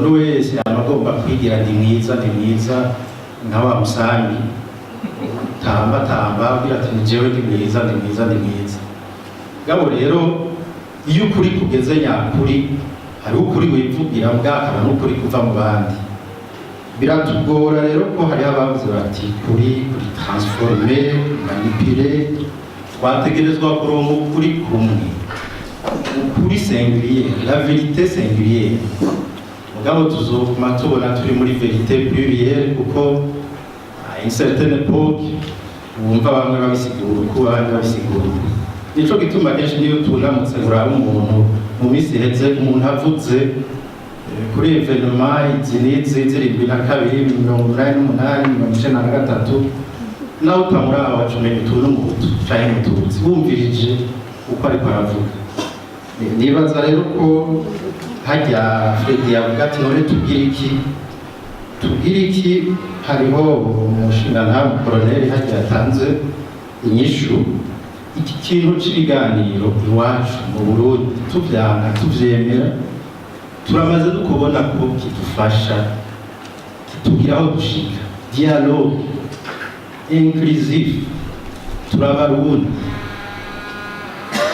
Umuntu wese yama agomba kwigira ndi mwiza, ndi mwiza, nka wa musambi tamba tamba agira ati: "Ni jewe ndi mwiza, ndi mwiza, ndi mwiza." Gabo rero, iyo ukuri kugeze nyakuri, hariho ukuri wivugira bwakaba n'ukuri kuva mu bandi. Biratugora rero ko hariho abavuze bati kuri transformé, manipulé. Twategerezwa kuronka ukuri kumwe, ukuri singulier, la vérité singulière. Mugabo tuzoguma tubona turi muri vérité plurielle, kuko à une certaine époque wumva bamwe babisigura uko, abandi babisigura uko. Nico gituma kenshi niyo tunamutse uraba umuntu mu minsi iheze, umuntu avuze kuri événements izi n'izi, 72, 88, 93, nawe utamuraba waca umenya utuntu n'Umuhutu canke Umututsi, wumvirije uko ariko aravuga. Nibaza rero ko hajya Fredi yavuga ati: "None tubwire iki, tubwire iki?" Hariho umushingantahe koroneli hajya yatanze inyishu. Iki kintu c'ibiganiro iwacu mu Burundi, tuvyanka tuvyemera, turamaze no kubona ko kidufasha, kitugira aho dushika. Dialogue inclusif, turabarundi,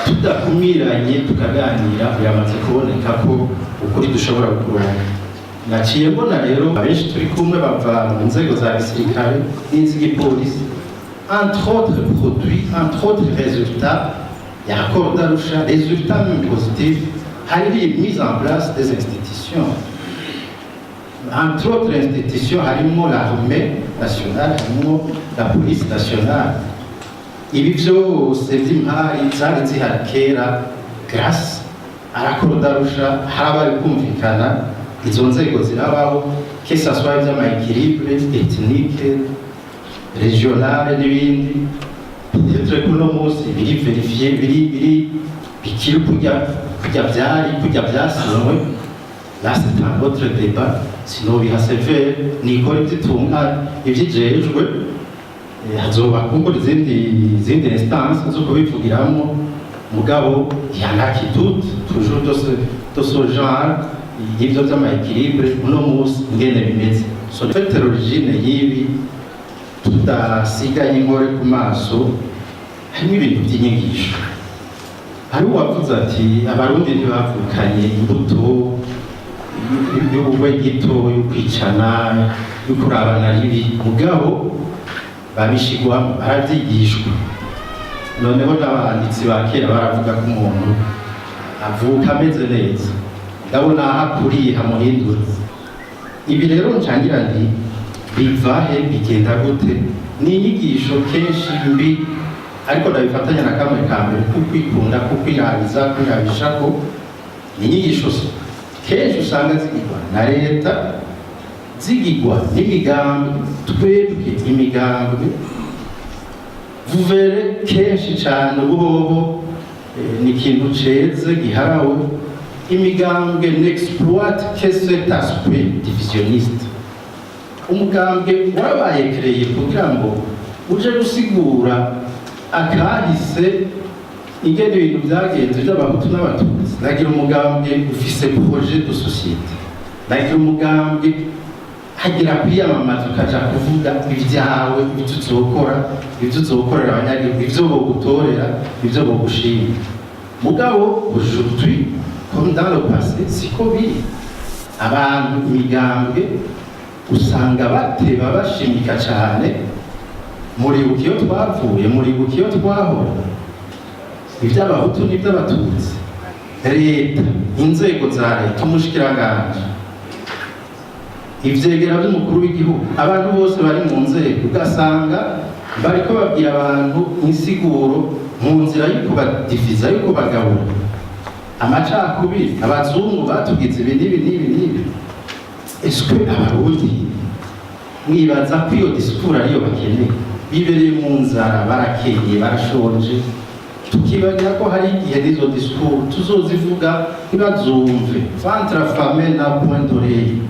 tudakumiranye tukaganira, biramaze kuboneka ko ukuri dushobora kuronka. Naciye mbona rero abenshi turi kumwe bava mu nzego za gisirikare n'iz'igipolisi. Entre autres produits, entre autres résultats ya accord d'Arusha, résultats même positifs, hari mise en place des institutions. Entre autres institutions, harimo l'armée nationale, harimo la police nationale. Ibi vyose vy'impari zari zihari kera, grâce à l'accord d'Arusha harabaye kumvikana, izo nzego zirabaho, que ça soit ivy'ama équilibre ethnique, régionale n'ibindi. Peut-être ko uno munsi biri vérifié, biri bikiri kurya vyari, kurya vyasinywe. Là, c'est un autre débat. Sinobiha sévère, nikora ivyitunganye, ivyijejwe. Hazoba kumbura izindi instance zo kubivugiramo. Mugabo y en a qui doutent toujours de ce genre y'ivyo vy'ama équilibre uno munsi ingene bimeze. So fait, l'origine y'ibi, tudasiganye inkore ku maso, harimo ibintu by'inyigisho. Hari uwavuze ati: "Abarundi ntibavukanye imbuto y'ubugwe gito, yo kwicana, yo kurabana ribi." Mugabo babishigwa, barabyigishwa. Noneho n'abanditsi ba kera baravuga ko umuntu avuka ameze neza, ndabona aho akuriye hamuhindura. Ibi rero ncangira nti: bivahe, bigenda gute? Ni inyigisho kenshi mbi, ariko ndabifatanya na kamwe ka mbere kukwikunda, kukwirabiza, kwirabisha, ko ni inyigisho kenshi usanga zigirwa na leta, zigirwa n'imigambwe. Twebwe imigambwe vuvere kenshi cyane ubuhoho ni ikintu ceze giharawe. Imigambwe n'exploite que cet aspect divisionniste. Umugambwe warabaye créé kugira ngo uje gusigura akahise, ingene ibintu byagenze by'Abahutu n'Abatutsi. Nagira umugambwe ufise projet de société, nagira umugambwe hagira kwiyamamaza, ukaja kuvuga ibyawe, ibyo uzokora, ibyo uzokorera abanyagihugu, ibyo bogutorera, ibyo bogushima. Mugabo aujourd'hui, comme dans le passé, siko biri. Abantu, imigambwe, usanga bateba bashimika cyane: "Muribuka iyo twavuye, muribuka iyo twahora, iby'Abahutu n'iby'Abatutsi." Leta, inzego za leta, umushikiranganji, ivyegera by'umukuru w'igihugu, abantu bose bari mu nzego, ugasanga bariko babwira abantu insiguro mu nzira yo kubadiviza, yo kubagabura, amacakubiri: abazungu batugize ibi n'ibi n'ibi n'ibi. Eswe Abarundi mwibaza ko iyo discours ariyo bakeneye? Bibereye mu nzara, barakenye, barashonje. Tukibagira ko hari igihe n'izo discours tuzozivuga ntibazumve. Ventre affamé n'a point d'oreille.